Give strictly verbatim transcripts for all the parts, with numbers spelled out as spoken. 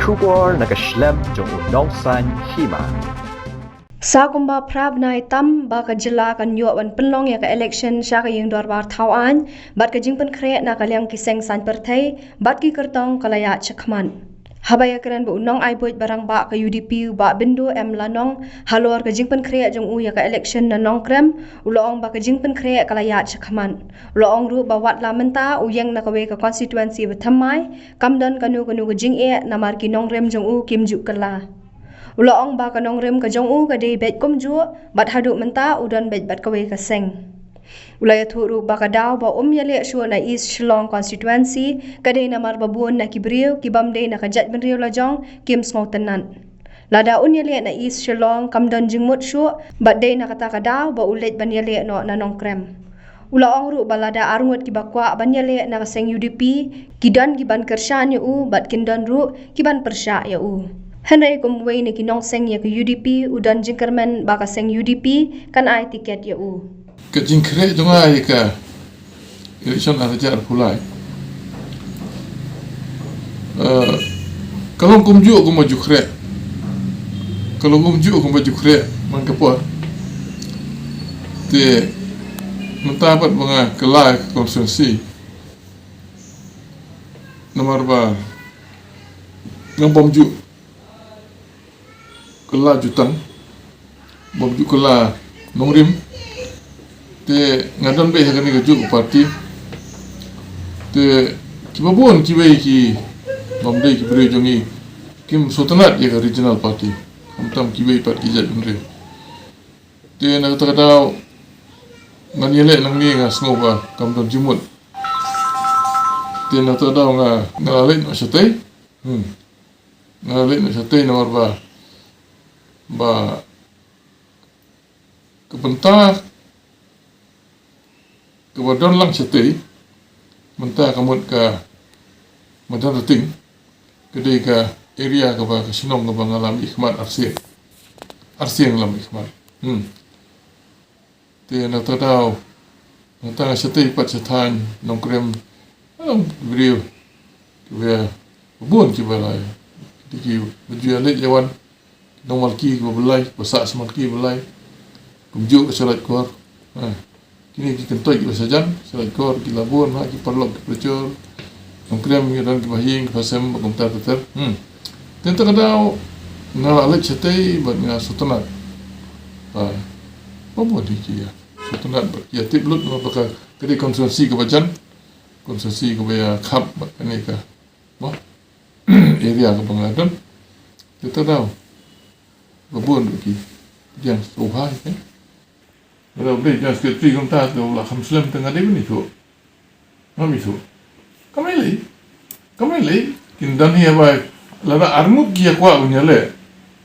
Khubor na ka shlem jong u nongsan hima. Sa kumba phra bnai tam ba ka jylla kan ïoh ban pynlong ïa ka election sha ka ïing dorbar thaw aiñ, bad ka jingpynkhreh na ka liang ki seng saiñ pyrthei bad ki kyrtong ka la ïaid shakhmat. Haba ïakren bad u nongai buit ba rangbah ka U D P u Bah Bindo M Lanong halor ka jingpynkhreh jong u ïa ka election na Nongkrem, u la ong ba ka jingpynkhreh ka la ïaid shakhmat. U la ong ruh ba wat la mynta u ïeng na kawei ka constituency ba thymmai, kam don kano kano ka jingeh namar ki nongrim jong u kim ju kylla. U la ong ba ka nongrim ka jong u ka dei beit kumjuh, bad haduh mynta u don beit bad kawei ka seng. U la ïathuh ruh ba ka daw ba um ïaleh shuh na East Shillong constituency ka dei namar ba bun na ki briew ki bym dei na ka jaitbynriew lajong kim sngewtynnat. Lada un ïaleh na East Shillong kam don jingmut shuh, bad dei na kata ka daw ba u leit ban ïaleh noh na Nongkrem. U la ong ruh ba lada arngut kiba kwah ban ïaleh na ka seng U D P, ki don kiban kyrshan ïa u bad kin don ruh kiban pyrshah ïa u. Hynrei kum uwei na ki nongseng ïa ka U D P, u don jingkyrmen ba ka seng U D P kan ai tiket ïa u. Ka jingkhreh jong nga ïa ka election ar hajar arphew lai, eh, ka long kumjuh kumba ju khreh. Ka long kumjuh kumba ju khreh man ka por. Te mynta pat ba nga kylla ka constituency, namar ba nga bym ju kylla jutang, bym ju kylla nongrim. Te nga don beit ha kane kajuh ka party. Te kiba bun kiwei ki bym dei ki briew jong ngi kim sngewtynnat ïa ka regional party, khamtam kiwei pat ki jaitbynriew. Te na kata ka daw ngan ïaleh nangne, nga sngew ba kam don jingmut. Te na kata ka daw nga, nga la leit noh shatei. Hmm. Nga la leit noh shatei namar ba, ba ka bynta kaba don lang shatei, mynta ka mut ka Madanrting, ka dei ka area kaba, ka shnong kaba nga la mihkhmat arsien. Arsien la mihkhmat. Hmm. Te na kata ka daw, na kata nga shatei pat sha thaiñ Nongkrem, em, briew kiba bun kiba la, ki, kiba ju ïaleit ïawan, nongmalki kiba blei, kiba sah sha malki ba blei, kumjuh ka Shillaitkor. Ha. Kine ki kyntoit kiba shajan, Shillaitkor ki la bun, ha, ki paralok ki parajor. Nongkrem ngi don kiba ha ïing kiba ha sem, ba kumta ter ter. Hmm. Te na kata ka daw nga la leit shatei bad nga sngewtynnat. Ba, ba bun hi ki ïa sngewtynnat bad ki ïa tip lut namar ba ka, ka dei constituency kaba jan, constituency kaba ïa khap bad kane ka, ba, area kaba nga don. Te na kata ka daw ba bun ruh ki ïa sngewbha hi, eh. Lada u dei General Secretary kumta te u la kham slem te nga dei ban ithuh. Ngam ithuh. Kam lei. Kam lei. Kin don hi haba lada arngut ki ïa kwah ban ïaleh,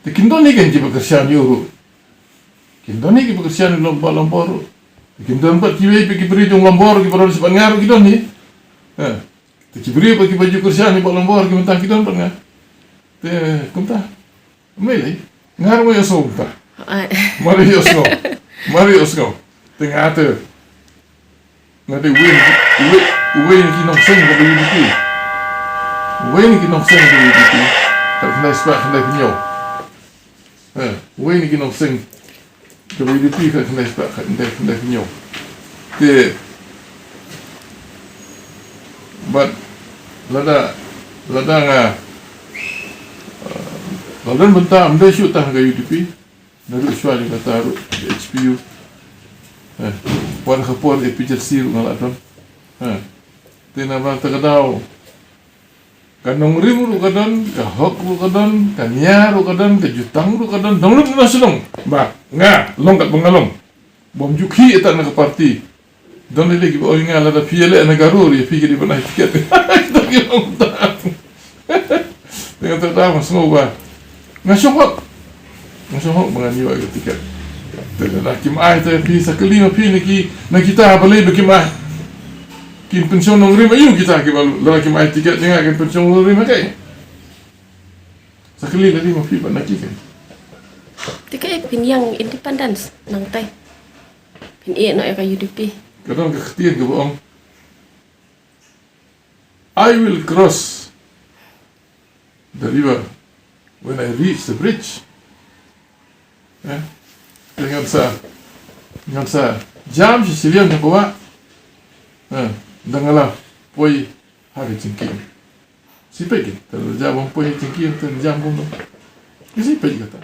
te kin don hi kein kiba kyrshan ïa u ruh. Kin don hi kiba kyrshan ïa u Bah Lambor ruh. Te kin don pat kiwei pat ki briew jong Lambor kiba don shaphang nga ruh ki don hi. Ha. Te ki briew pat kiba ju kyrshan ïa u Bah Lambor ki mynta ki don pat nga. Te kumta. Mei lei, nga ruh nga ïohsngew kumta. Ai. Mar ïohsngew. Mar ïohsngew. Te nga te, nga te uwei, uwei, uwei na ki nongseng kaba U D P. Uwei na ki nongseng kaba U D P. Khatkhyndai spah khyndai phew hynñiew. Eh, uwei na ki nongseng kaba U D P, khatkhyndai spah khyndai, khyndai phew hynñiew. Te bad lada, lada nga, eh, la don bynta ym dei shuh tang ka U D P, naduh shuwa jong kata ruh H P U. Eh, wan ha ka por A P H L C ruh nga la don. Eh, te namar kata ka daw ka nongrim ruh ka don, ka hok ruh ka don, ka nia ruh ka don, ka jutang ruh ka don, don lut na shnong. Ba nga long katba nga long. Bym ju khih ïa kata na ka party. Don lei lei kiba ong ïa nga lada phi ïaleh na Garo ruh ïa phi ki dei ban ai tiket. Kita ki long ta. Te nga te da nga sngew ba nga shong hok. Nga shong hok ba ngan ïoh ïa ka tiket. Te lada kim ai te phi sa kylli ma phi na ki, na kita balei ba kim ai. Kin pynshong nongrim aïu kita kiba lada kim ai tiket ïa nga kin pynshong nongrim ha kaei? Sa kylli lade ma phi bad na ki kein. Te kaei phin ïeng independence nangtai? Phin ïeh noh ïa ka U D P. Ka don ka ktien kaba ong, "I will cross the river, when I reach the bridge, eh, te ngan sa, ngan sa jam shi shiliang na bawa, eh, da nga la poi ha ka jingkieng. Sipek ki, te jam bom poi ha jingkieng, te jam bom. Sipek kata.